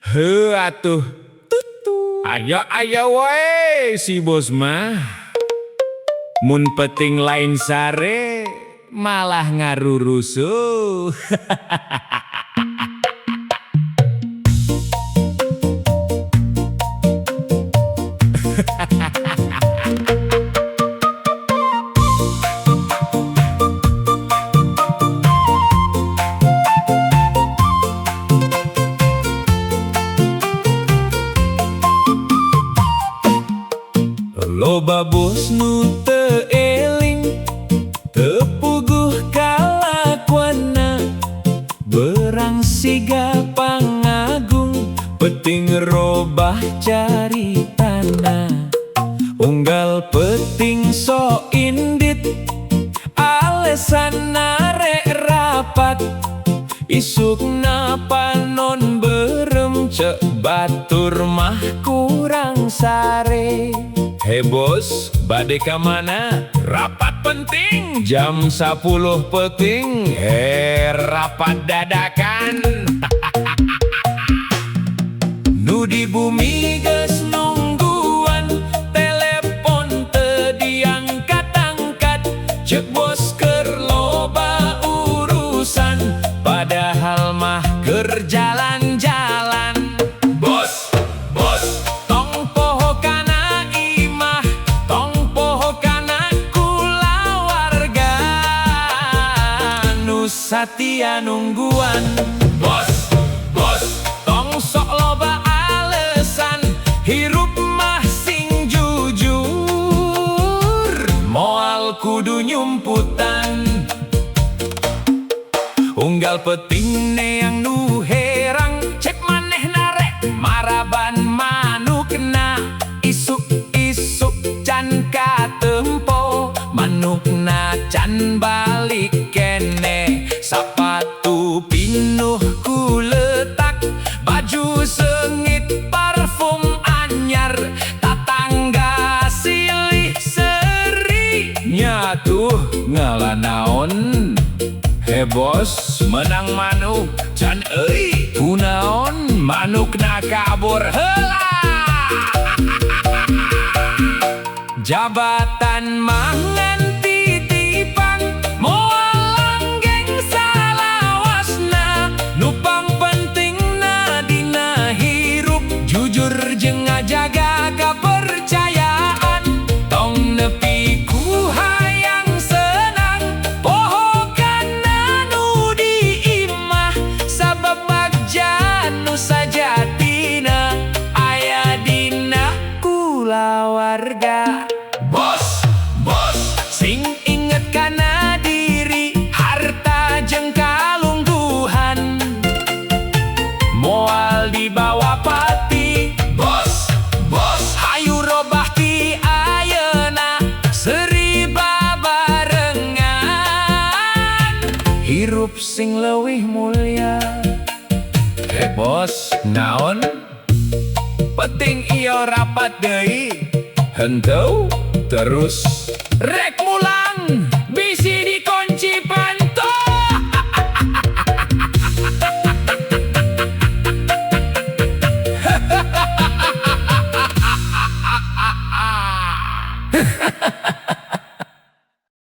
Heuh atuh. Aya-aya wae si bos mah. Mun peuting lain sare, malah ngarurusuh. Loba bos nu teu eling, teu puguh kalakuanna, berang siga pangagung, peuting robah caritana. Unggal peuting sok indit, alesan rek rapat, isukna panon beureum, cek batur mah kurang sare. He bos, bade ka mana? Rapat penting jam 10 peuting. He, rapat dadakan. Nu di bumi geus nungguan, telepon teu diangkat-angkat, cek bos keur loba urusan, padahal mah keur jalan-jalan. Bos, bos, tong poho kana imah, tong poho kana kulawarga nu satia nungguan. Bos, bos, tong sok loba alesan, hirup mah sing jujur, moal kudu nyumputan. Unggal peuting neang nu herang, cek manehna rek maraban manukna, isuk-isuk can katempo, manukna can balik keneh. Sapatu pinuh ku letak, baju seungit, parfum anyar, tatangga silih seri, nya tuh ngala naon. He bos, menang manuk can euy, kunaon manukna kabur heula? Jabatan mah ngan titipan, moal langgeng salawasna, nu pangpentingna dina hirup jujur jeung ngajaga kepercayaan. Tong nepi ku hayang senang, poho kana nu di imah, sabab bagja nu sajatina aya dina kulawarga. Bos, bos, sing inget kana diri, harta jeung kalungguhan moal dibawa pati. Bos, bos, hayu robah ti ayeuna, seuri babarengan, hirup sing leuwih mulia. Eh bos, naon? Peuting ieu rapat deui? Henteu, terus rek mulai.